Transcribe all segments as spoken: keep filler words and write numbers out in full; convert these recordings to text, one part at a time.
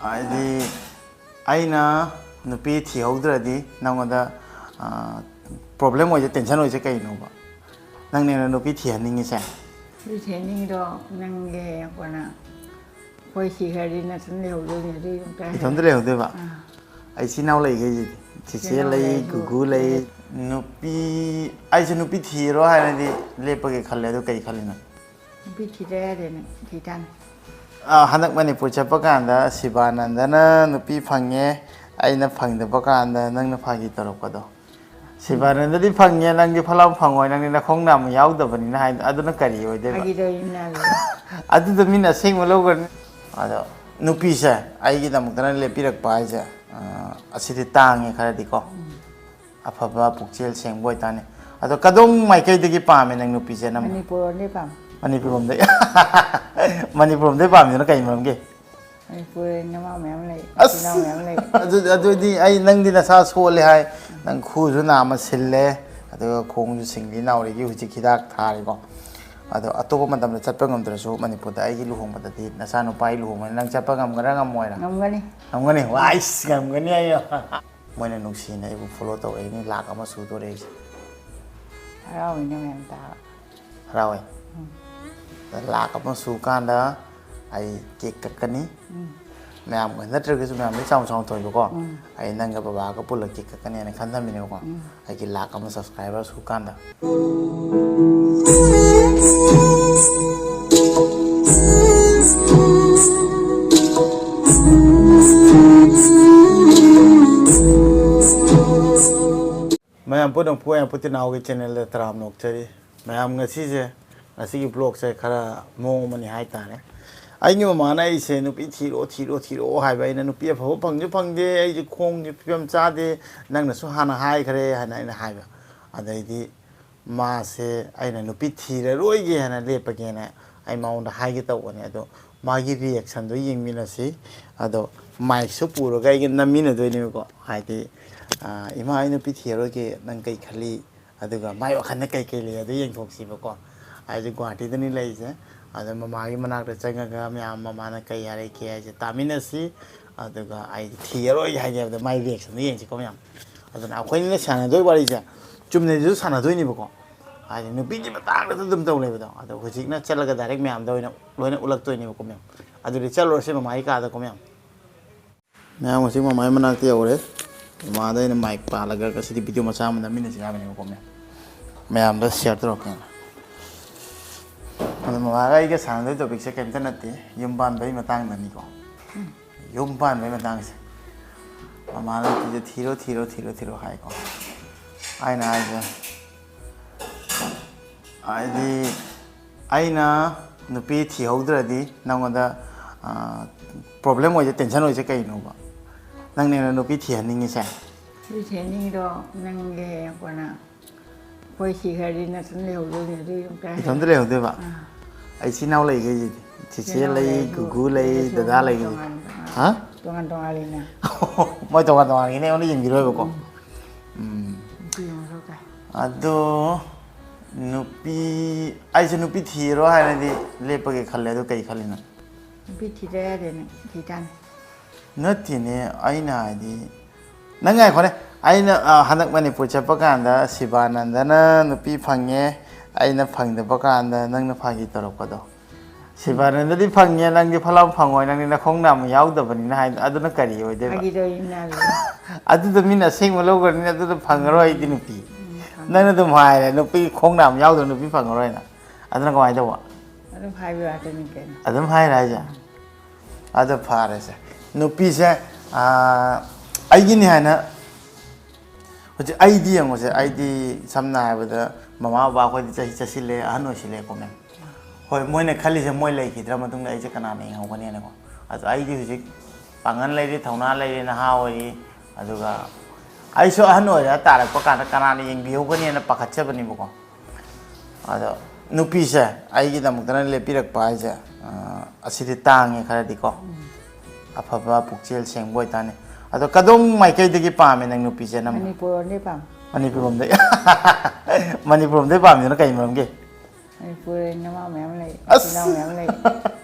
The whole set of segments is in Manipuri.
ꯍꯥꯏꯗꯤ ꯑꯩꯅ ꯅꯨꯄꯤ ꯊꯤꯍꯧꯗ꯭ꯔꯗꯤ ꯅꯪꯉꯣꯟꯗ ꯄ꯭ꯔꯣꯕ꯭ꯂꯦꯝ ꯑꯣꯏꯁꯦ, ꯇꯦꯟꯁꯟ ꯑꯣꯏꯁꯦ ꯀꯩꯅꯣꯕ? ꯅꯪꯅꯦꯅ ꯅꯨꯄꯤ ꯊꯤꯍꯟꯅꯤꯡꯉꯤꯁꯦ? ꯅꯨꯄꯤ ꯊꯤꯍꯟꯅꯤꯡꯉꯤꯗꯣ ꯅꯪꯒꯤ ꯀꯣꯟꯅ ꯑꯩꯈꯣꯏ ꯁꯤꯈ꯭ꯔꯗꯤ ꯅꯊꯟ ꯂꯩꯍꯧꯗꯣꯏꯅꯦ ꯑꯗꯨꯒꯤ ꯑꯃꯨꯛꯇ ꯍꯥꯏꯔꯣ꯫ ꯏꯊꯟꯇ ꯂꯩꯍꯧꯗꯣꯏꯕ? ꯑꯥ꯫ ꯑꯩ ꯏꯆꯤꯟ ꯏꯅꯥꯎ ꯂꯩꯈꯩꯁꯤꯗꯤ, ꯆꯤꯆꯦ ꯏꯆꯤꯟ ꯏꯅꯥꯎ ꯂꯩ, ꯂꯩꯔꯁꯨ ꯒꯨꯒꯨ ꯂꯩ꯫ ꯅꯨꯄꯤ, ꯑꯩꯁꯦ ꯅꯨꯄꯤ ꯊꯤꯔꯣ ꯍꯥꯏꯅꯗꯤ ꯂꯦꯞꯄꯒꯦ ꯈꯜꯂꯦ, ꯑꯗꯨ ꯀꯩ ꯈꯜꯂꯤꯅꯣ? ꯅꯨꯄꯤ ꯊꯤꯗ ꯌꯥꯗꯦꯅꯦ, ꯊꯤ ꯇꯥꯅꯤ꯫ ꯑꯥ, ꯍꯟꯗꯛ ꯃꯅꯤꯄꯨꯔ ꯆꯠꯄ ꯀꯥꯟꯗ ꯁꯤꯕꯥꯅꯟꯗꯅ ꯅꯨꯄꯤ ꯐꯪꯉꯦ, ꯑꯩꯅ ꯐꯪꯗꯕ ꯀꯥꯟꯗ ꯅꯪꯅ ꯐꯥꯒꯤ ꯇꯧꯔꯛꯄꯗꯣ꯫ ꯁꯤꯕꯥꯅꯟꯗꯗꯤ ꯐꯪꯉꯦ, ꯅꯪꯗꯤ ꯐꯠ ꯂꯥꯎ ꯐꯪꯉꯣꯏ, ꯅꯪꯗꯤ ꯅꯈꯣꯡ ꯅꯥꯝꯃ ꯌꯥꯎꯗꯕꯅꯤꯅ ꯍꯥꯏ, ꯑꯗꯨꯅ ꯀꯔꯤ ꯑꯣꯏꯗꯣꯏꯕ? ꯐꯥꯒꯤ ꯇꯧꯔꯤꯅꯦ ꯍꯥꯏꯕ꯫ ꯑꯗꯨꯗ ꯃꯤꯅ ꯑꯁꯦꯡꯕ ꯂꯧꯈ꯭ꯔꯅꯤ꯫ ꯑꯗꯣ ꯅꯨꯄꯤꯁꯦ ꯑꯩꯒꯤꯗꯃꯛꯇꯅ ꯂꯦꯞꯄꯤꯔꯛꯄ ꯍꯥꯏꯁꯦ, ꯑ, ꯑꯁꯤꯗꯤ ꯇꯥꯡꯉꯦ ꯈꯔꯗꯤꯀꯣ꯫ ꯎꯝ꯫ ꯑꯐꯕ ꯄꯨꯛꯆꯦꯜ ꯁꯦꯡꯕ ꯑꯣꯏꯇꯥꯔꯅꯦ꯫ ꯑꯗꯣ ꯀꯗꯣꯝ ꯃꯥꯏꯀꯩꯗꯒꯤ ꯄꯥꯝꯃꯦ ꯅꯪ ꯅꯨꯄꯤꯁꯦ? ꯅꯝ- ꯃꯅꯤꯄꯨꯔ ꯂꯣꯝꯗꯒꯤ ꯄꯥꯝꯃꯦ꯫ ꯃꯅꯤꯄꯨꯔ ꯂꯣꯝꯗꯒꯤ꯫ ꯃꯅꯤꯄꯨꯔ ꯂꯣꯝꯗꯒꯤ ꯄꯥꯝꯃꯤꯗꯨꯅ ꯀꯩ ꯃꯔꯝꯒꯤ? ꯃꯅꯤꯄꯨꯔꯗ ꯅꯃꯥ ꯃꯌꯥꯝ ꯂꯩ, ꯑꯁ! ꯏꯆꯤꯟ ꯏꯅꯥꯎ ꯃꯌꯥꯝ ꯂꯩ꯫ ꯑꯗꯨ, ꯑꯗꯨꯗꯤ ꯑꯩ, ꯅꯪꯗꯤ ꯅꯁꯥ ꯁꯣꯜꯂꯦ ꯍꯥꯏ, ꯅꯪ ꯈꯨꯁꯨ ꯅꯥꯝꯃ ꯁꯤꯜꯂꯦ, ꯑꯗꯨꯒ ꯈꯣꯡꯁꯨ ꯁꯤꯡꯂꯤ ꯅꯥꯎꯔꯤꯒꯤ ꯍꯧꯖꯤꯛ ꯍꯤꯗꯥꯛ ꯊꯥꯔꯤꯀꯣ꯫ ꯑꯗꯣ ꯑꯇꯣꯞꯄ ꯃꯇꯝꯗ ꯆꯠꯄ ꯉꯝꯗ꯭ꯔꯁꯨ ꯃꯅꯤꯄꯨꯔꯗ ꯑꯩꯒꯤ ꯂꯨꯍꯣꯡꯕꯗꯗꯤ ꯅꯆꯥ ꯅꯨꯄꯥꯒꯤ ꯂꯨꯍꯣꯡꯕꯅꯤ, ꯅꯪ ꯆꯠꯄ ꯉꯝꯒꯗ꯭ꯔꯥ ꯉꯝꯃꯣꯏꯔꯥ? ꯉꯝꯒꯅꯤ꯫ ꯉꯝꯒꯅꯤ? ꯋꯥꯏꯁ, ꯉꯝꯒꯅꯤ ꯍꯥꯏꯌꯣ꯫ ꯃꯣꯏꯅ ꯅꯨꯡꯁꯤꯅ ꯑꯩꯕꯨ ꯐꯣꯂꯣ ꯇꯧꯔꯛꯏꯅꯤ, ꯂꯥꯛ ꯑꯃ ꯁꯨꯗꯣꯔꯦ ꯑꯩꯁꯦ꯫ ꯍꯔꯥꯎꯏꯅꯦ ꯃꯌꯥꯝ ꯇꯥꯕ꯫ ꯍꯔꯥꯎꯋꯦ꯫ ꯎꯝ꯫ ꯂꯥꯛ ꯑꯃ ꯁꯨꯀꯥꯟꯗ ꯑꯩ ꯀꯦꯛ ꯀꯛꯀꯅꯤ꯫ ꯎꯝ꯫ ꯃꯌꯥꯝꯒ ꯅꯠꯇ꯭ꯔꯒꯁꯨ ꯃꯌꯥꯝꯗꯤ ꯆꯥꯎꯅ ꯆꯥꯎꯅ ꯇꯧꯋꯦꯕꯀꯣ꯫ ꯎꯝ꯫ ꯑꯩ ꯅꯪꯒ ꯕꯕꯥꯒ ꯄꯨꯜꯂ ꯀꯦꯛ ꯀꯛꯀꯅꯦꯅ ꯈꯟꯊꯝꯃꯤꯅꯦꯕꯀꯣ꯫ ꯎꯝ꯫ ꯑꯩꯒꯤ ꯂꯥꯛ ꯑꯃ ꯁꯕꯁꯀ꯭ꯔꯥꯏꯕꯔ ꯁꯨꯀꯥꯟꯗ꯫ ꯃꯌꯥꯝ ꯄꯨꯝꯅꯃꯛꯄꯨ ꯑꯌꯥꯝ ꯄꯨꯇꯤꯅꯥꯎꯒꯤ ꯆꯦꯅꯦꯜꯗ ꯇꯔꯥꯝꯅ ꯑꯣꯛꯆꯔꯤ꯫ ꯃꯌꯥꯝ ꯉꯁꯤꯁꯦ, ꯉꯁꯤꯒꯤ ꯕ꯭ꯂꯣꯛꯁꯦ ꯈꯔ ꯃꯑꯣꯡ ꯑꯃꯅꯤ ꯍꯥꯏꯇꯥꯔꯦ꯫ ꯑꯩꯒꯤ ꯃꯃꯥꯅ ꯑꯩꯁꯦ ꯅꯨꯄꯤ ꯊꯤꯔꯣ, ꯊꯤꯔꯣ, ꯊꯤꯔꯣ ꯍꯥꯏꯕ꯫ ꯑꯩꯅ ꯅꯨꯄꯤ ꯑꯐꯕ ꯐꯪꯁꯨ ꯐꯪꯗꯦ, ꯑꯩꯁꯦ ꯈꯣꯡꯁꯦ ꯐꯤꯕꯝ ꯆꯥꯗꯦ, ꯅꯪꯅꯁꯨ ꯍꯥꯟꯅ ꯍꯥꯏꯈ꯭ꯔꯦ ꯍꯥꯏꯅ ꯑꯩꯅ ꯍꯥꯏꯕ꯫ ꯑꯗꯩꯗꯤ ꯃꯥꯁꯦ ꯑꯩꯅ ꯅꯨꯄꯤ ꯊꯤꯔꯔꯣꯏꯒꯦ ꯍꯥꯏꯅ ꯂꯦꯞꯄꯒꯦꯅ ꯑꯩ ꯃꯉꯣꯟꯗ ꯍꯥꯏꯒꯦ ꯇꯧꯕꯅꯦ꯫ ꯑꯗꯣ ꯃꯥꯒꯤ ꯔꯤꯌꯦꯛꯁꯟꯗꯣ ꯌꯦꯡꯃꯤꯟꯅꯁꯤ꯫ ꯑꯗꯣ ꯃꯥꯏꯛꯁꯨ ꯄꯨꯔꯒ ꯑꯩꯒ ꯅꯝꯃꯤꯟꯅꯗꯣꯏꯅꯦꯕꯀꯣ꯫ ꯍꯥꯏꯗꯤ, ꯑ, "ꯏꯃꯥ, ꯑꯩ ꯅꯨꯄꯤ ꯊꯤꯔꯔꯣꯏꯒꯦ, ꯅꯪ ꯀꯩ ꯈꯜꯂꯤ?" ꯑꯗꯨꯒ ꯃꯥꯏ ꯋꯥꯈꯜꯗ ꯀꯩ ꯀꯩ ꯂꯩ ꯑꯗꯨ ꯌꯦꯡꯊꯣꯛꯁꯤꯕꯀꯣ꯫ ꯑꯩꯁꯦ ꯒꯨꯍꯥꯇꯤꯗꯅꯤ ꯂꯩꯔꯤꯁꯦ꯫ ꯑꯗ ꯃꯃꯥꯒꯤ ꯃꯅꯥꯛꯇ ꯆꯪꯉꯒ ꯃꯌꯥꯝ ꯃꯃꯥꯅ ꯀꯩ ꯍꯥꯏꯔꯛꯀꯦ ꯍꯥꯏꯁꯦ ꯇꯥꯃꯤꯟꯅꯁꯤ꯫ ꯑꯗꯨꯒ ꯑꯩꯗꯤ ꯊꯤꯔꯔꯣꯏ ꯍꯥꯏꯅꯦꯕꯗ ꯃꯥꯏ ꯔꯤꯌꯦꯛꯁꯟꯗꯣ ꯌꯦꯡꯁꯤꯀꯣ ꯃꯌꯥꯝ꯫ ꯑꯗꯨꯅ ꯑꯩꯈꯣꯏꯅ ꯁꯥꯟꯅꯗꯣꯏ ꯋꯥꯔꯤꯁꯦ ꯆꯨꯝꯅꯩꯗꯨꯁꯨ ꯁꯥꯟꯅꯗꯣꯏꯅꯦꯕꯀꯣ꯫ ꯍꯥꯏꯗꯤ ꯅꯨꯄꯤꯒꯤ ꯃꯇꯥꯡꯗꯁꯨ ꯑꯗꯨꯝ ꯇꯧ ꯂꯩꯕꯗꯣ꯫ ꯑꯗꯣ ꯍꯧꯖꯤꯛꯅ ꯆꯠꯂꯒ ꯗꯥꯏꯔꯦꯛ ꯃꯌꯥꯝꯗ ꯑꯣꯏꯅ ꯂꯣꯏꯅ ꯎꯠꯂꯛꯇꯣꯏꯅꯦꯕꯀꯣ ꯃꯌꯥꯝ꯫ ꯑꯗꯨꯗꯤ ꯆꯠꯂꯨꯔꯁꯤ ꯃꯃꯥꯒꯤ ꯀꯥꯗꯀꯣ ꯃꯌꯥꯝ꯫ ꯃꯌꯥꯝ ꯍꯧꯖꯤꯛ ꯃꯃꯥꯒꯤ ꯃꯅꯥꯛꯇ ꯌꯧꯔꯦ꯫ ꯃꯃꯥꯗ ꯑꯩꯅ ꯃꯥꯏꯛ ꯄꯥꯜꯂꯒ ꯉꯁꯤꯗꯤ ꯚꯤꯗꯤꯑꯣ ꯃꯆꯥ ꯑꯃ ꯅꯝꯃꯤꯟꯅꯁꯤ ꯍꯥꯏꯕꯅꯦꯕꯀꯣ ꯃꯌꯥꯝ꯫ ꯃꯌꯥꯝꯗ ꯁꯤꯌꯔ ꯇꯧꯔꯛꯀꯦꯅ꯫ ꯑꯗꯣ ꯃꯃꯥꯒ ꯑꯩꯒ ꯁꯥꯟꯅꯗꯣꯏ ꯇꯣꯄꯤꯛꯁꯦ ꯀꯩꯝꯇ ꯅꯠꯇꯦ, ꯌꯨꯝ ꯄꯥꯟꯕꯒꯤ ꯃꯇꯥꯡꯗꯅꯤꯀꯣ꯫ ꯌꯨꯝ ꯄꯥꯟꯕꯒꯤ ꯃꯇꯥꯡꯁꯦ꯫ ꯃꯃꯥꯅ ꯅꯨꯄꯤꯁꯦ ꯊꯤꯔꯣ, ꯊꯤꯔꯣ, ꯊꯤꯔꯣ, ꯊꯤꯔꯣ ꯍꯥꯏꯀꯣ꯫ ꯑꯩꯅ ꯍꯥꯏꯁꯦ, ꯍꯥꯏꯗꯤ ꯑꯩꯅ ꯅꯨꯄꯤ ꯊꯤꯍꯧꯗ꯭ꯔꯗꯤ ꯅꯪꯉꯣꯟꯗ ꯄ꯭ꯔꯣꯕ꯭ꯂꯦꯝ ꯑꯣꯏꯁꯦ, ꯇꯦꯟꯁꯟ ꯑꯣꯏꯁꯦ ꯀꯩꯅꯣꯕ? ꯅꯪꯅ ꯅꯨꯄꯤ ꯊꯤꯍꯟꯅꯤꯡꯉꯤꯁꯦ? ꯅꯨꯄꯤ ꯊꯤꯍꯟꯅꯤꯡꯉꯤꯗꯣ ꯅꯪꯒꯤ ꯍꯌꯦꯡ ꯀꯣꯟꯅ ꯑꯩꯈꯣꯏ ꯁꯤꯈ꯭ꯔꯗꯤ ꯅꯊꯟ ꯂꯩꯍꯧꯗꯣꯏꯅꯦ ꯑꯗꯨꯒꯤ ꯑꯃꯨꯛꯇ ꯍꯥꯏ-, ꯏꯊꯟꯇ ꯂꯩꯍꯧꯗꯣꯏꯕ? ꯑꯥ꯫ ꯑꯩ ꯏꯆꯤꯟ ꯏꯅꯥꯎ ꯂꯩꯈꯩꯁꯤꯗꯤ꯫ ꯆꯤꯆꯦ ꯏꯆꯤꯟ ꯏꯅꯥꯎ ꯂꯩ, ꯂꯩ, ꯒꯨꯒꯨ ꯂꯩ, ꯒꯨꯒꯨ ꯗꯗꯥ ꯂꯩ, ꯂꯩꯈꯩ꯫ ꯇꯣꯉꯥꯟ ꯇꯣꯉꯥꯟ-, ꯍꯥ? ꯇꯣꯉꯥꯟ ꯇꯣꯉꯥꯟ ꯂꯩꯅ꯫ ꯃꯣꯏ ꯇꯣꯉꯥꯟ ꯇꯣꯉꯥꯟꯒꯤꯅꯦ, ꯑꯩꯉꯣꯟꯗ ꯌꯦꯡꯕꯤꯔꯣꯏꯕꯀꯣ꯫ ꯎꯝ꯫ ꯎꯝ꯫ ꯅꯨꯄꯤ ꯑꯃ ꯃꯊꯧ ꯇꯥꯏ꯫ ꯑꯗꯣ ꯅꯨꯄꯤ, ꯑꯩꯁꯦ ꯅꯨꯄꯤ ꯊꯤꯔꯣ ꯍꯥꯏꯅꯗꯤ ꯂꯦꯞꯄꯒꯦ ꯈꯜꯂꯦ꯫ ꯑꯗꯣ ꯀꯩ ꯈꯜꯂꯤꯅꯣ? ꯅꯨꯄꯤ ꯊꯤꯗ ꯌꯥꯗꯦ ꯅꯪ, ꯊꯤ ꯇꯥꯅꯤ꯫ ꯅꯠꯇꯦꯅꯦ, ꯑꯩꯅ ꯍꯥꯏꯗꯤ, ꯅꯪ ꯉꯥꯏꯈꯣꯅꯦ, ꯑꯩꯅ, ꯑ, ꯍꯟꯗꯛ ꯃꯅꯤꯄꯨꯔ ꯆꯠꯄ ꯀꯥꯟꯗ ꯁꯤꯕꯥꯅꯟꯗꯅ ꯅꯨꯄꯤ ꯐꯪꯉꯦ, ꯑꯩꯅ ꯐꯪꯗꯕ ꯀꯥꯟꯗ ꯅꯪꯅ ꯐꯥꯒꯤ ꯇꯧꯔꯛꯄꯗꯣ꯫ ꯁꯤꯕꯥꯅꯟꯗꯗꯤ ꯐꯪꯉꯦ, ꯅꯪꯗꯤ ꯐꯠ ꯂꯥꯎ ꯐꯪꯉꯣꯏ, ꯅꯪꯗꯤ ꯅꯈꯣꯡ ꯅꯥꯝꯃ ꯌꯥꯎꯗꯕꯅꯤꯅ ꯍꯥꯏ, ꯑꯗꯨꯅ ꯀꯔꯤ ꯑꯣꯏꯗꯣꯏꯕ? ꯐꯥꯒꯤ ꯇꯧꯔꯤꯅꯦ ꯍꯥꯏꯕ꯫ ꯑꯗꯨꯗ ꯃꯤꯅ ꯑꯁꯦꯡꯕ ꯂꯧꯈ꯭ꯔꯅꯤꯅ ꯑꯗꯨꯗ ꯐꯪꯉꯔꯣꯏ ꯑꯩꯗꯤ ꯅꯨꯄꯤ꯫ ꯎꯝ, ꯐꯪꯉꯦ꯫ ꯅꯪꯅ ꯑꯗꯨꯝ ꯍꯥꯏꯔꯦ, ꯅꯨꯄꯤ ꯈꯣꯡ ꯅꯥꯝꯃ ꯌꯥꯎꯗꯕ ꯅꯨꯄꯤ ꯐꯪꯉꯔꯣꯏꯅ꯫ ꯑꯗꯨꯅ ꯀꯃꯥꯏꯅ ꯇꯧꯕ? ꯑꯗꯨꯝ ꯍꯥꯏꯕ ꯌꯥꯗꯣꯏꯅꯤ ꯀꯩꯅꯣ꯫ ꯑꯗꯨꯝ ꯍꯥꯏꯔꯦ ꯍꯥꯏꯁꯦ? ꯑꯗꯣ ꯐꯔꯦꯁꯦ꯫ ꯅꯨꯄꯤꯁꯦ, ꯑꯥ, ꯑꯩꯒꯤꯅꯤ ꯍꯥꯏꯅ ꯍꯧꯖꯤꯛ ꯑꯩꯗꯤ ꯌꯦꯡꯉꯨꯁꯦ, ꯑꯩꯗꯤ ꯁꯝꯅ ꯍꯥꯏꯔꯕꯗ ꯃꯃꯥ ꯕꯕꯥ ꯑꯩꯈꯣꯏꯗꯤ ꯆꯍꯤ ꯆꯠꯁꯤꯜꯂꯦ, ꯑꯍꯟ ꯑꯣꯏꯁꯤꯜꯂꯦꯀꯣ ꯃꯦꯝ꯫ ꯍꯣꯏ, ꯃꯣꯏꯅ ꯈꯜꯂꯤꯁꯦ ꯃꯣꯏ ꯂꯩꯈꯤꯗ꯭ꯔ ꯃꯇꯨꯡꯗ ꯑꯩꯁꯦ ꯀꯅꯥꯅ ꯌꯦꯡꯍꯧꯒꯅꯤꯅꯀꯣ꯫ ꯑꯗꯣ ꯑꯩꯗꯤ ꯍꯧꯖꯤꯛ ꯄꯥꯡꯒꯜ ꯂꯩꯔꯤ, ꯊꯧꯅꯥ ꯂꯩꯔꯤ, ꯅꯍꯥ ꯑꯣꯏꯔꯤ꯫ ꯑꯗꯨꯒ ꯑꯩꯁꯨ ꯑꯍꯟ ꯑꯣꯏꯔ ꯇꯥꯔꯛꯄ ꯀꯥꯟꯗ ꯀꯅꯥꯅ ꯌꯦꯡꯕꯤꯍꯧꯒꯅꯤꯅ ꯄꯥꯈꯠꯆꯕꯅꯦꯕꯀꯣ꯫ ꯑꯗꯣ ꯅꯨꯄꯤꯁꯦ ꯑꯩꯒꯤꯗꯃꯛꯇꯅ ꯂꯦꯞꯄꯤꯔꯛꯄ ꯍꯥꯏꯁꯦ, ꯑ, ꯑꯁꯤꯗꯤ ꯇꯥꯡꯉꯦ ꯈꯔꯗꯤꯀꯣ꯫ ꯎꯝ꯫ ꯑꯐꯕ ꯄꯨꯛꯆꯦꯜ ꯁꯦꯡꯕ ꯑꯣꯏꯇꯥꯔꯅꯤ꯫ ꯑꯗꯣ ꯀꯗꯣꯝ ꯃꯥꯏꯀꯩꯗꯒꯤ ꯄꯥꯝꯃꯦ ꯅꯪ ꯅꯨꯄꯤꯁꯦ ꯅꯪ? ꯃꯅꯤꯄꯨꯔ ꯂꯣꯝꯗꯒꯤ ꯄꯥꯝꯃꯦ꯫ ꯃꯅꯤꯄꯨꯔ ꯂꯣꯝꯗꯒꯤ? ꯃꯅꯤꯄꯨꯔ ꯂꯣꯝꯗꯒꯤ ꯄꯥꯝꯃꯤꯗꯨꯅ ꯀꯩ ꯃꯔꯝꯒꯤ? ꯃꯅꯤꯄꯨꯔꯗ ꯅꯃꯥ ꯃꯌꯥꯝ ꯂꯩ, ꯑꯁ! ꯏꯆꯤꯟ ꯏꯅꯥꯎ ꯃꯌꯥꯝ ꯂꯩ꯫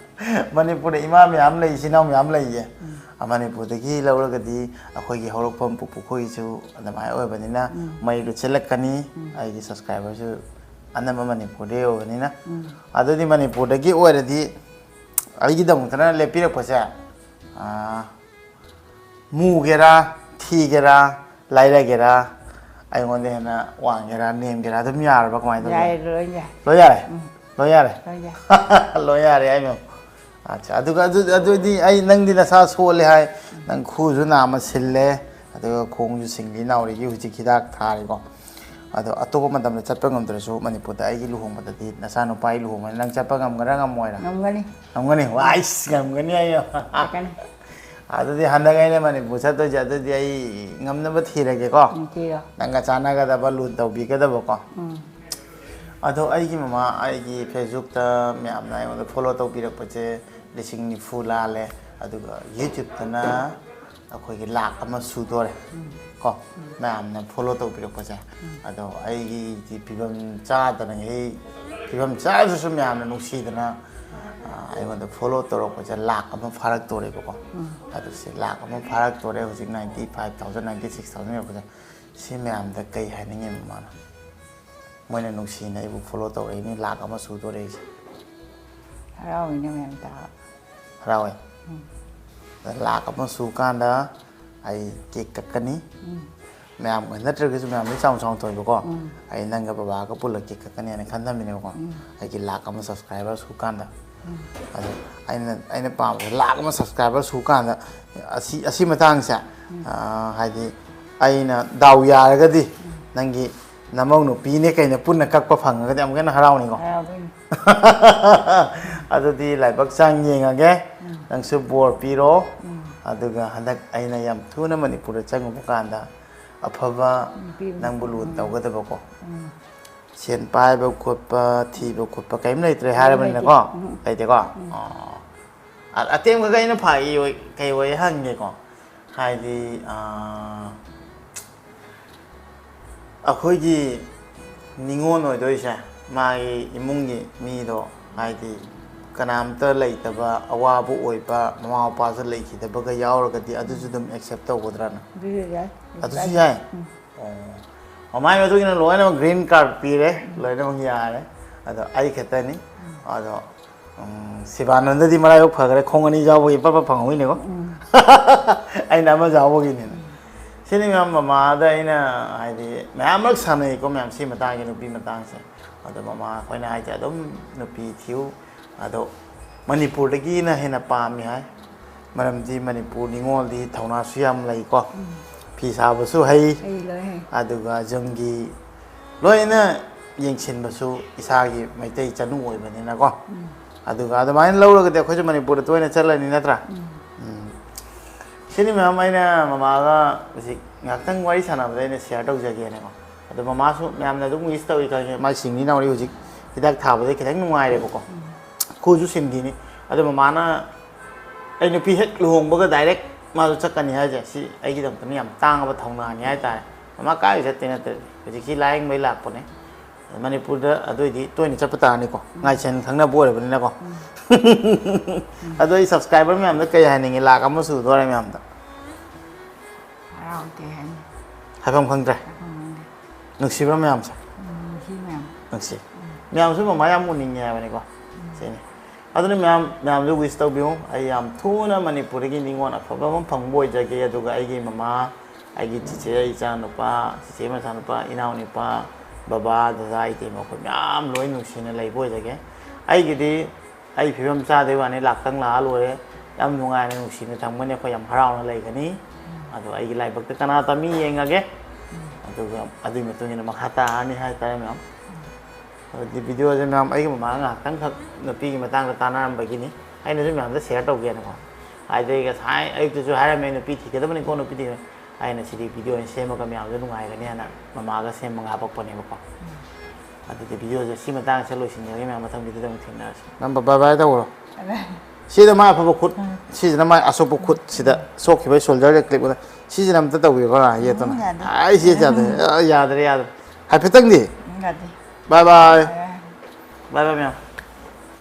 ꯃꯅꯤꯄꯨꯔꯗ ꯏꯃꯥ ꯃꯌꯥꯝ ꯂꯩ, ꯏꯆꯤꯟ ꯏꯅꯥꯎ ꯃꯌꯥꯝ ꯂꯩꯌꯦ꯫ ꯃꯅꯤꯄꯨꯔꯗꯒꯤ ꯂꯧꯔꯒꯗꯤ ꯑꯩꯈꯣꯏꯒꯤ ꯍꯧꯔꯛꯐꯝ ꯄꯨꯄꯨꯈꯣꯏꯒꯤꯁꯨ ꯑꯗꯨꯃꯥꯏꯅ ꯑꯣꯏꯕꯅꯤꯅ ꯃꯩꯗꯨ ꯆꯦꯜꯂꯛꯀꯅꯤ꯫ ꯑꯩꯒꯤ ꯁꯕꯁꯀ꯭ꯔꯥꯏꯕꯔꯁꯨ ꯑꯅꯝꯕ ꯃꯅꯤꯄꯨꯔꯗꯒꯤ ꯑꯣꯏꯕꯅꯤꯅ꯫ ꯑꯗꯨꯗꯤ ꯃꯅꯤꯄꯨꯔꯗꯒꯤ ꯑꯣꯏꯔꯗꯤ ꯑꯩꯒꯤꯗꯃꯛꯇꯅ ꯂꯦꯞꯄꯤꯔꯛꯄꯁꯦ, ꯑꯥ, ꯃꯨꯒꯦꯔꯥ, ꯊꯤꯒꯦꯔꯥ, ꯂꯥꯏꯔꯒꯦꯔꯥ, ꯑꯩꯉꯣꯟꯗ ꯍꯦꯟꯅ ꯋꯥꯡꯒꯦꯔꯥ, ꯅꯦꯝꯒꯦꯔꯥ ꯑꯗꯨꯝ ꯌꯥꯔꯕ? ꯀꯃꯥꯏꯅ ꯇꯧꯒꯦ? ꯌꯥꯏ, ꯂꯣꯏ ꯌꯥꯏ꯫ ꯂꯣꯏ ꯌꯥꯔꯦ? ꯎꯝ. ꯂꯣꯏ ꯌꯥꯔꯦ? ꯂꯣꯏ ꯌꯥꯏ꯫ ꯂꯣꯏ ꯌꯥꯔꯦ, ꯑꯩ ꯃꯦꯝ꯫ ꯑꯠꯆꯥ, ꯑꯗꯨꯒ ꯑꯗꯨ-, ꯑꯗꯨꯗꯤ ꯑꯩ, ꯅꯪꯗꯤ ꯅꯁꯥ ꯁꯣꯜꯂꯦ ꯍꯥꯏ, ꯅꯪ ꯈꯨꯁꯨ ꯅꯥꯝꯃ ꯁꯤꯜꯂꯦ, ꯑꯗꯨꯒ ꯈꯣꯡꯁꯨ ꯁꯤꯡꯂꯤ ꯅꯥꯎꯔꯤꯒꯤ ꯍꯧꯖꯤꯛ ꯍꯤꯗꯥꯛ ꯊꯥꯔꯤꯀꯣ꯫ ꯑꯗꯣ ꯑꯇꯣꯞꯄ ꯃꯇꯝꯗ ꯆꯠꯄ ꯉꯝꯗ꯭ꯔꯁꯨ ꯃꯅꯤꯄꯨꯔꯗ ꯑꯩꯒꯤ ꯂꯨꯍꯣꯡꯕꯗꯗꯤ ꯅꯆꯥꯅꯨꯄꯥ ꯑꯩ ꯂꯨꯍꯣꯡꯕꯅꯤ, ꯅꯪ ꯆꯠꯄ ꯉꯝꯒꯗ꯭ꯔꯥ ꯉꯝꯃꯣꯏꯔꯥ? ꯉꯝꯒꯅꯤ꯫ ꯉꯝꯒꯅꯤ? ꯋꯥꯏꯁ, ꯉꯝꯒꯅꯤ ꯍꯥꯏꯌꯣ꯫ ꯉꯝꯒꯅꯤ꯫ ꯑꯗꯨꯗꯤ ꯍꯟꯗꯛ ꯑꯩꯅ ꯃꯅꯤꯄꯨꯔ ꯆꯠꯇꯣꯏꯁꯦ, ꯑꯗꯨꯗꯤ ꯑꯩ ꯉꯝꯅꯕ ꯊꯤꯔꯒꯦꯀꯣ꯫ ꯎꯝ, ꯊꯤꯔꯣ꯫ ꯅꯪꯒ ꯆꯥꯟꯅꯒꯗꯕ, ꯂꯨꯟ ꯇꯧꯕꯤꯒꯗꯕꯀꯣ꯫ ꯎꯝ꯫ ꯑꯗꯣ ꯑꯩꯒꯤ ꯃꯃꯥ, ꯑꯩꯒꯤ ꯐꯦꯁꯕꯨꯛꯇ ꯃꯌꯥꯝꯅ ꯑꯩꯉꯣꯟꯗ ꯐꯣꯂꯣ ꯇꯧꯕꯤꯔꯛꯄꯁꯦ ꯂꯤꯁꯤꯡ ꯅꯤꯐꯨ ꯂꯥꯜꯂꯦ, ꯑꯗꯨꯒ ꯌꯨꯇ꯭ꯌꯨꯕꯇꯅ ꯑꯩꯈꯣꯏꯒꯤ ꯂꯥꯛ ꯑꯃ ꯁꯨꯗꯣꯔꯦ ꯀꯣ꯫ ꯃꯌꯥꯝꯅ ꯐꯣꯂꯣ ꯇꯧꯕꯤꯔꯛꯄꯁꯦ꯫ ꯑꯗꯣ ꯑꯩꯒꯤꯗꯤ ꯐꯤꯕꯝ ꯆꯥꯗꯅ, ꯑꯩ ꯐꯤꯕꯝ ꯆꯥꯗ꯭ꯔꯁꯨ ꯃꯌꯥꯝꯅ ꯅꯨꯡꯁꯤꯗꯅ, ꯑ, ꯑꯩꯉꯣꯟꯗ ꯐꯣꯂꯣ ꯇꯧꯔꯛꯄꯁꯦ ꯂꯥꯛ ꯑꯃ ꯐꯥꯔꯛꯇꯣꯔꯦꯕꯀꯣ꯫ ꯑꯗꯨ ꯁꯤ ꯂꯥꯛ ꯑꯃ ꯐꯥꯔꯛꯇꯣꯔꯦ ꯍꯧꯖꯤꯛ, ninety five thousand, ninety six thousand ꯌꯧꯔꯛꯄꯁꯦ꯫ ꯁꯤ ꯃꯌꯥꯝꯗ ꯀꯩ ꯍꯥꯏꯅꯤꯡꯉꯤ ꯃꯃꯥꯅ? ꯃꯣꯏꯅ ꯅꯨꯡꯁꯤꯅ ꯑꯩꯕꯨ ꯐꯣꯂꯣ ꯇꯧꯔꯛꯏꯅꯤ, ꯂꯥꯛ ꯑꯃ ꯁꯨꯗꯣꯔꯦ ꯑꯩꯁꯦ꯫ ꯍꯔꯥꯎꯏꯅꯦ ꯃꯌꯥꯝ ꯇꯥꯕ꯫ ꯍꯔꯥꯎꯋꯦ꯫ ꯑꯗ ꯂꯥꯛ ꯑꯃ ꯁꯨꯀꯥꯟꯗ ꯑꯩ ꯀꯦꯛ ꯀꯛꯀꯅꯤ꯫ ꯃꯌꯥꯝ ꯅꯠꯇ꯭ꯔꯒꯁꯨ ꯃꯌꯥꯝꯗꯤ ꯆꯥꯎꯅ ꯆꯥꯎꯅ ꯇꯧꯋꯦꯕꯀꯣ꯫ ꯑꯩ ꯅꯪꯒ ꯕꯕꯥꯒ ꯄꯨꯜꯂ ꯀꯦꯛ ꯀꯛꯀꯅꯦꯅ ꯈꯟꯊꯝꯃꯤꯅꯦꯕꯀꯣ꯫ ꯑꯩꯒꯤ ꯂꯥꯛ ꯑꯃ ꯁꯕꯁꯀ꯭ꯔꯥꯏꯕꯔ ꯁꯨꯀꯥꯟꯗ꯫ ꯑꯗꯣ ꯑꯩꯅ, ꯑꯩꯅ ꯄꯥꯝꯕꯁꯦ ꯂꯥꯛ ꯑꯃ ꯁꯕꯁꯀ꯭ꯔꯥꯏꯕꯔ ꯁꯨꯀꯥꯟꯗ ꯑꯁꯤ, ꯑꯁꯤ ꯃꯇꯥꯡꯁꯦ, ꯑ, ꯍꯥꯏꯗꯤ ꯑꯩꯅ ꯗꯥꯎ ꯌꯥꯔꯒꯗꯤ ꯅꯪꯒꯤ ꯅꯃꯧ ꯅꯨꯄꯤꯅꯦ ꯀꯩꯅ ꯄꯨꯟꯅ ꯀꯛꯄ ꯐꯪꯉꯒꯗꯤ ꯑꯃꯨꯛꯀ ꯍꯦꯟꯅ ꯍꯔꯥꯎꯅꯤꯀꯣ꯫ ꯍꯔꯥꯎꯗꯣꯏꯅꯤ꯫ ꯑꯗꯨꯗꯤ ꯂꯥꯏꯕꯛ ꯆꯥꯡ ꯌꯦꯡꯉꯒꯦ꯫ ꯅꯪꯁꯨ ꯕꯣꯔ ꯄꯤꯔꯣ꯫ ꯑꯗꯨꯒ ꯍꯟꯗꯛ ꯑꯩꯅ ꯌꯥꯝ ꯊꯨꯅ ꯃꯅꯤꯄꯨꯔꯗ ꯆꯪꯉꯨꯕ ꯀꯥꯟꯗ ꯑꯐꯕ ꯅꯨꯄꯤ ꯑꯃ ꯅꯪꯕꯨ ꯂꯨꯟ ꯎꯝ꯫ ꯇꯧꯒꯗꯕꯀꯣ꯫ ꯎꯝ꯫ ꯁꯦꯟ ꯄꯥꯏꯕ ꯈꯣꯠꯄ, ꯊꯤꯕ ꯈꯣꯠꯄ ꯀꯔꯤꯝ ꯂꯩꯇ꯭ꯔꯦ ꯍꯥꯏꯔꯕꯅꯤꯅꯀꯣ꯫ ꯂꯩꯇꯦ꯫ ꯎꯝ꯫ ꯂꯩꯇꯦꯀꯣ? ꯑꯣ꯫ ꯑ-, ꯑꯇꯦꯝꯕꯒ ꯑꯩꯅ ꯐꯥꯒꯤ ꯑꯣꯏ, ꯀꯩ ꯑꯣꯏ ꯍꯪꯒꯦꯀꯣ꯫ ꯍꯥꯏꯗꯤ, ꯑ, ꯑꯩꯈꯣꯏꯒꯤ ꯅꯤꯉꯣꯜ ꯑꯣꯏꯗꯣꯏꯁꯦ, ꯃꯥꯒꯤ ꯏꯃꯨꯡꯒꯤ ꯃꯤꯗꯣ, ꯍꯥꯏꯗꯤ ꯀꯅꯥꯝꯇ ꯂꯩꯇꯕ, ꯑꯋꯥꯕ ꯑꯣꯏꯕ, ꯃꯃꯥ ꯃꯄꯥꯁꯨ ꯂꯩꯈꯤꯗꯕꯒ ꯌꯥꯎꯔꯒꯗꯤ ꯑꯗꯨꯁꯨ ꯑꯗꯨꯝ ꯑꯦꯛꯁꯦꯞ ꯇꯧꯒꯗ꯭ꯔꯥꯅ? ꯑꯗꯨꯁꯨ ꯌꯥꯏ꯫ ꯑꯗꯨꯁꯨ ꯌꯥꯏ? ꯑꯣ, ꯃꯃꯥꯏ ꯃꯇꯨꯡ ꯏꯟꯅ ꯂꯣꯏꯅꯃꯛ ꯒ꯭ꯔꯤꯟ ꯀꯥꯔꯠ ꯄꯤꯔꯦ, ꯂꯣꯏꯅꯃꯛ ꯌꯥꯔꯦ꯫ ꯑꯗꯣ ꯑꯩ ꯈꯛꯇꯅꯤ꯫ ꯑꯗꯣ ꯎꯝ, ꯁꯤꯕꯥꯅꯟꯗꯗꯤ ꯃꯔꯥꯏꯕꯛ ꯐꯈ꯭ꯔꯦ, ꯈꯣꯡ ꯑꯅꯤ ꯌꯥꯎꯕꯒꯤ ꯄꯞ ꯄꯞ ꯐꯪꯍꯧꯏꯅꯦꯀꯣ꯫ ꯑꯩꯅ ꯑꯃ ꯌꯥꯎꯕꯒꯤꯅꯤꯅ꯫ ꯁꯤꯅꯤ ꯃꯌꯥꯝ, ꯃꯃꯥꯗ ꯑꯩꯅ ꯍꯥꯏꯗꯤ ꯃꯌꯥꯝ ꯃꯔꯛ ꯁꯥꯟꯅꯩꯀꯣ ꯃꯌꯥꯝ, ꯁꯤ ꯃꯇꯥꯡꯒꯤ, ꯅꯨꯄꯤ ꯃꯇꯥꯡꯁꯦ꯫ ꯑꯗꯣ ꯃꯃꯥ ꯑꯩꯈꯣꯏꯅ ꯍꯥꯏꯁꯦ ꯑꯗꯨꯝ ꯅꯨꯄꯤ ꯊꯤꯌꯨ꯫ ꯑꯗꯣ ꯃꯅꯤꯄꯨꯔꯗꯒꯤꯅ ꯍꯦꯟꯅ ꯄꯥꯝꯃꯤ ꯍꯥꯏ꯫ ꯃꯔꯝꯗꯤ ꯃꯅꯤꯄꯨꯔ ꯅꯤꯉꯣꯜꯗꯤ ꯊꯧꯅꯥꯁꯨ ꯌꯥꯝ ꯂꯩꯀꯣ꯫ ꯐꯤ ꯁꯥꯕꯁꯨ ꯍꯩ꯫ ꯑꯩ ꯂꯣꯏ ꯍꯩ꯫ ꯑꯗꯨꯒ ꯌꯨꯝꯒꯤ ꯂꯣꯏꯅ ꯌꯦꯡꯁꯤꯟꯕꯁꯨ ꯏꯁꯥꯒꯤ ꯃꯩꯇꯩ ꯆꯅꯨ ꯑꯣꯏꯕꯅꯤꯅꯀꯣ꯫ ꯑꯗꯨꯒ ꯑꯗꯨꯃꯥꯏꯅ ꯂꯧꯔꯒꯗꯤ ꯑꯩꯈꯣꯏꯁꯨ ꯃꯅꯤꯄꯨꯔꯗ ꯇꯣꯏꯅ ꯆꯠꯂꯅꯤ ꯅꯠꯇ꯭ꯔꯥ? ꯎꯝ꯫ ꯁꯤꯅꯤ ꯃꯌꯥꯝ ꯑꯩꯅ ꯃꯃꯥꯒ ꯍꯧꯖꯤꯛ ꯉꯥꯏꯍꯥꯛꯇꯪ ꯋꯥꯔꯤ ꯁꯥꯟꯅꯕꯗ ꯑꯩꯅ ꯁꯤꯌꯥꯔ ꯇꯧꯖꯒꯦꯅꯀꯣ꯫ ꯑꯗꯣ ꯃꯃꯥꯁꯨ ꯃꯌꯥꯝꯅ ꯑꯗꯨꯝ ꯋꯤꯁ ꯇꯧꯏ ꯈꯪꯉꯦ, ꯃꯥꯏ ꯁꯤꯡꯂꯤ ꯅꯥꯎꯔꯤ ꯍꯧꯖꯤꯛ ꯍꯤꯗꯥꯛ ꯊꯥꯕꯗꯩ ꯈꯤꯇꯪ ꯅꯨꯡꯉꯥꯏꯔꯦꯕꯀꯣ꯫ ꯈꯨꯁꯨ ꯁꯤꯟꯈꯤꯅꯤ꯫ ꯑꯗꯣ ꯃꯃꯥꯅ ꯑꯩ ꯅꯨꯄꯤ ꯍꯦꯛ ꯂꯨꯍꯣꯡꯕꯒ ꯗꯥꯏꯔꯦꯛ ꯃꯥꯁꯨ ꯆꯠꯀꯅꯤ ꯍꯥꯏꯁꯦ, ꯁꯤ ꯑꯩꯒꯤꯗꯃꯛꯇꯗꯤ ꯌꯥꯝ ꯇꯥꯡꯉꯕ ꯊꯧꯅꯥꯅꯤ ꯍꯥꯏꯇꯥꯔꯦ꯫ ꯃꯃꯥ ꯀꯥꯏ ꯆꯠꯇꯦ ꯅꯠꯇꯦ, ꯍꯧꯖꯤꯛꯁꯤ ꯂꯥꯏꯌꯦꯡꯕꯩ ꯂꯥꯛꯄꯅꯦ꯫ ꯃꯅꯤꯄꯨꯔꯗ ꯑꯗꯨꯏꯗꯤ ꯇꯣꯏꯅ ꯆꯠꯄ ꯇꯥꯔꯅꯤꯀꯣ, ꯉꯥꯏꯁꯦꯟ ꯈꯪꯅꯕ ꯑꯣꯏꯔꯕꯅꯤꯅꯀꯣ꯫ ꯑꯗꯣ ꯑꯩ ꯁꯕꯁꯀ꯭ꯔꯥꯏꯕꯔ ꯃꯌꯥꯝꯗ ꯀꯩ ꯍꯥꯏꯅꯤꯡꯉꯤ? ꯂꯥꯛ ꯑꯃ ꯁꯨꯗꯣꯔꯦ ꯃꯌꯥꯝꯗ꯫ ꯍꯔꯥꯎꯗꯦ ꯍꯥꯏꯅꯤ꯫ ꯍꯥꯏꯐꯝ ꯈꯪꯗ꯭ꯔꯦ꯫ ꯍꯥꯏꯐꯝ ꯈꯪꯗꯦ꯫ ꯅꯨꯡꯁꯤꯕ꯭ꯔꯥ ꯃꯌꯥꯝꯁꯦ? ꯎꯝ, ꯅꯨꯡꯁꯤ ꯃꯌꯥꯝ꯫ ꯅꯨꯡꯁꯤ꯫ ꯃꯌꯥꯝꯁꯨ ꯃꯃꯥ ꯌꯥꯝ ꯎꯅꯤꯡꯉꯦ ꯍꯥꯏꯕꯅꯤꯀꯣ꯫ ꯁꯤꯅꯤ꯫ ꯑꯗꯨꯅ ꯃꯌꯥꯝ, ꯃꯌꯥꯝꯁꯨ ꯋꯤꯁ ꯇꯧꯕꯤꯌꯨ꯫ ꯑꯩ ꯌꯥꯝ ꯊꯨꯅ ꯃꯅꯤꯄꯨꯔꯗꯒꯤ ꯅꯤꯉꯣꯜ ꯑꯐꯕ ꯑꯃ ꯐꯪꯕ ꯑꯣꯏꯖꯒꯦ꯫ ꯑꯗꯨꯒ ꯑꯩꯒꯤ ꯃꯃꯥ, ꯑꯩꯒꯤ ꯆꯤꯆꯦ, ꯑꯩ ꯏꯆꯥꯅꯨꯄꯥ, ꯆꯤꯆꯦ ꯃꯆꯥꯅꯨꯄꯥ, ꯏꯅꯥꯎꯅꯨꯄꯥ, ꯕꯕꯥ, ꯗꯗꯥ, ꯏꯇꯩꯃ, ꯑꯩꯈꯣꯏ ꯃꯌꯥꯝ ꯂꯣꯏ ꯅꯨꯡꯁꯤꯅ ꯂꯩꯕ ꯑꯣꯏꯖꯒꯦ꯫ ꯑꯩꯒꯤꯗꯤ ꯑꯩ ꯐꯤꯕꯝ ꯆꯥꯗꯩ ꯋꯥꯅꯤ, ꯂꯥꯛꯇꯪ ꯂꯥꯛꯑ ꯂꯣꯏꯔꯦ꯫ ꯌꯥꯝ ꯅꯨꯡꯉꯥꯏꯅ ꯅꯨꯡꯁꯤꯅ ꯊꯝꯒꯅꯤ, ꯑꯩꯈꯣꯏ ꯌꯥꯝ ꯍꯔꯥꯎꯅ ꯂꯩꯒꯅꯤ꯫ ꯑꯗꯣ ꯑꯩꯒꯤ ꯂꯥꯏꯕꯛꯇ ꯀꯅꯥ ꯇꯝꯃꯤ ꯌꯦꯡꯉꯒꯦ꯫ ꯑꯗꯨꯒ ꯑꯗꯨꯒꯤ ꯃꯇꯨꯡ ꯏꯟꯅ ꯃꯈꯥ ꯇꯥꯔꯅꯤ ꯍꯥꯏꯇꯥꯔꯦ ꯃꯌꯥꯝ꯫ ꯑꯗꯨꯗꯤ ꯚꯤꯗꯤꯑꯣꯁꯦ ꯃꯌꯥꯝ ꯑꯩꯒꯤ ꯃꯃꯥꯒ ꯉꯥꯏꯍꯥꯛꯇꯪꯈꯛ ꯅꯨꯄꯤꯒꯤ ꯃꯇꯥꯡꯗ ꯇꯥꯟꯅꯔꯝꯕꯒꯤꯅꯤ꯫ ꯑꯩꯅꯁꯨ ꯃꯌꯥꯝꯗ ꯁꯤꯌꯥꯔ ꯇꯧꯒꯦꯅꯀꯣ꯫ ꯍꯥꯏꯗꯤ ꯉꯁꯥꯏ ꯑꯌꯨꯛꯇꯁꯨ ꯍꯥꯏꯔꯝꯃꯦ, "ꯅꯨꯄꯤ ꯊꯤꯒꯗꯕꯅꯤꯀꯣ, ꯅꯨꯄꯤ ꯊꯤꯒꯗꯕꯅꯤ"꯫ ꯑꯩꯅ ꯁꯤꯗꯤ ꯚꯤꯗꯤꯑꯣ ꯑꯣꯏꯅ ꯁꯦꯝꯃꯒ ꯃꯌꯥꯝꯁꯨ ꯅꯨꯡꯉꯥꯏꯒꯅꯤ ꯍꯥꯏꯅ ꯃꯃꯥꯒ ꯁꯦꯝꯃꯒ ꯍꯥꯄꯛꯄꯅꯦꯕꯀꯣ꯫ ꯑꯗꯨꯗꯤ ꯚꯤꯗꯤꯑꯣꯁꯦ ꯁꯤ ꯃꯇꯥꯡꯁꯦ ꯂꯣꯏꯁꯤꯟꯖꯔꯒꯦ ꯃꯌꯥꯝ, ꯃꯊꯪ ꯚꯤꯗꯤꯑꯣꯗ ꯑꯃꯨꯛ ꯊꯦꯡꯅꯔꯁꯤ꯫ ꯅꯝꯕ ꯕꯥꯏ ꯕꯥꯏ ꯇꯧꯔꯣ꯫ ꯁꯤꯗ ꯃꯥꯏ ꯑꯐꯕ ꯈꯨꯠ, ꯁꯤꯁꯤꯅ ꯃꯥꯏ ꯑꯁꯣꯛꯄ ꯈꯨꯠ, ꯁꯤꯗ ꯁꯣꯛꯈꯤꯕꯩ ꯁꯣꯜꯖꯔꯗ ꯀ꯭ꯂꯤꯞ ꯑꯣꯏꯅ꯫ ꯁꯤꯁꯤꯅ ꯑꯝꯇ ꯇꯧꯕꯤꯔꯣ, ꯌꯦꯠꯇꯅ꯫ ꯎꯝ, ꯌꯥꯗꯦ꯫ ꯑꯥꯏ, ꯁꯤ ꯌꯥꯗꯦ꯫ ꯑ, ꯌꯥꯗ꯭ꯔꯦ, ꯌꯥꯗ꯭ꯔꯦ꯫ ꯍꯥꯏꯐꯦꯠꯇꯪꯗꯤ꯫ ꯎꯝ, ꯌꯥꯗꯦ꯫ Bye bye. Bye bye, ꯃꯌꯥꯝ꯫